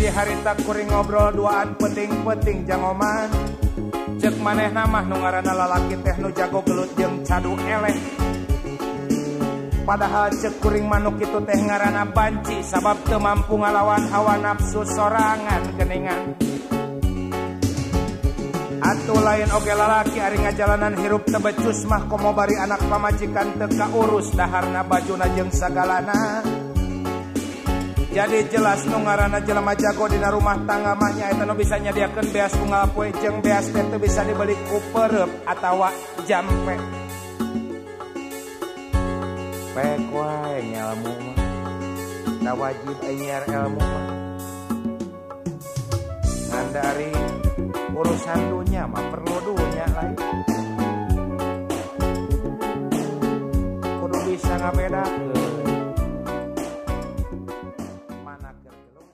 Jadi harita kuring ngobrol duaan penting-penting jangoman. Cek manehna mah nu ngaranna lalaki teh nu jago gelut jeung cadu eleh. Padahal cek kuring manuk kitu teh ngaranna banci sabab teu mampu ngalawan hawa nafsu sorangan geningan. Atuh lain oge lalaki ari ngajalanan hirup teu becus mah komo bari anak pamajikan teu kaurus daharna bajuna jeung sagalana. Jadi jelas nu ngaranna jelema jago dina rumah tangga mah nyaeta nu bisa nyadiakeun beas unggal poe jeung beas teh teu bisa dibeli ku pereup atawa jampe. Pek wae ngelmu mah. Da wajib nyiar ilmu mah. Ngan dari urusan dunya mah perlu dunya lain. Kudu bisa ngabedakeun.